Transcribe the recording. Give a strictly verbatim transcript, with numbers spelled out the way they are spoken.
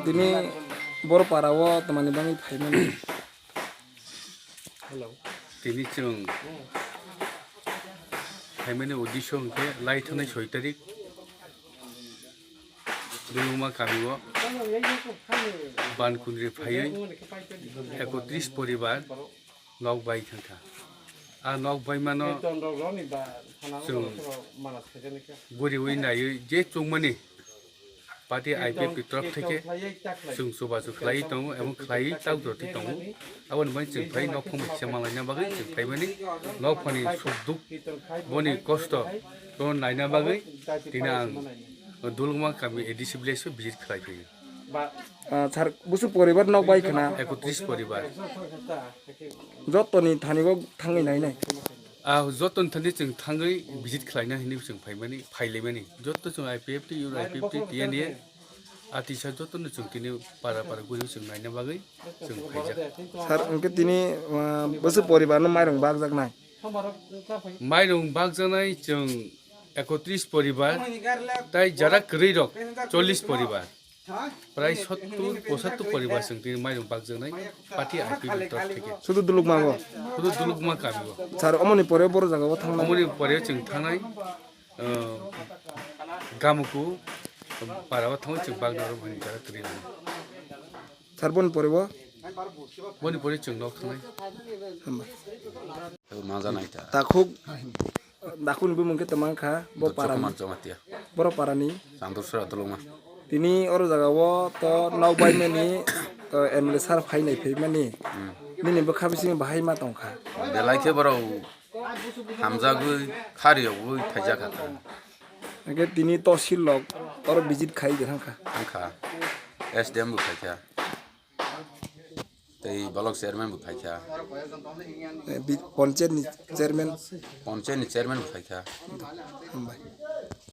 Tini boro para o tamani bagwi phaimani? Tini chwng phaimani uddesho hwnkhe lai thangnai soi tarik Dulungma kamio ban kundri phaiwi ekotris poribar nok bai thangkha. A nok baimano chwng guriwi naiwi je chwngmani party I P F T ni torop theke chwng chubachu khlaiwi tongo, ebong khlaiwi tautortwi tongo. Aboni bagwi chwng phai nok phang bai kisa manlaina bagwi chwng phaimani, nok phani sukduk, boni kosto, bono naina bagwi tini ang Dulungma kami A D C village o visit khlai phaio. Ah, sir, busu poribar nok bai khna? Ekotris poribar. Jotoni thani bo thangwi nai nai? Ah, jotoni thani chwng thangwi visit khlaina hinwi chwng phaimani, phailaimani. Joto chwng I P F T, Euro I P F T, T N A, atisa jotono chwng tini para para guri chwng naina bagwi chwng phaijak. Sir, hwnkhe tini, ah, busu poribar no mairung bakjak nai? Mairung bakjaknai chwng ekotris poribar, tai jara kwrwi rok chollish poribar. Prai sottur pochattur poribar chwng tini mairung bakjaknai party I P F T ni torop theke. Sudu Dulukma bo? Sudu Dulukma kami bo. Sir, omoni pore boro jaga o thangnai? Omoni pore chwng thangnai, uh, Gamuku para o thangwi chwng bakna rok hwnwi jara kwrwi rok. Sir, boni pore bo? Boni pore chwng nok thangnai. Hamba. Maja nai ta. Takhuk, dakhuk ni bumung khe tongma wngkha, bo Dr. para ni. Kumar Jamatia. Boro para ni. Chandra Sora Dulungma. Tini oro jaga o to nok baimani, uh, M L A sir phai nai phaimani. Hmm. Nini bwkha bising bahai ma tongkha. Belai khe borok hamjagwi, khariyogwi phaijak kha. Hwnkhe tini tosil rok oro visit khai je thangkha. Thangkha. S D M bo phaikha. Tei block chairman bo phaikha. Eh, bi-, panchayat ni chairman. Panchayat ni chairman bo phaikha. Hambai.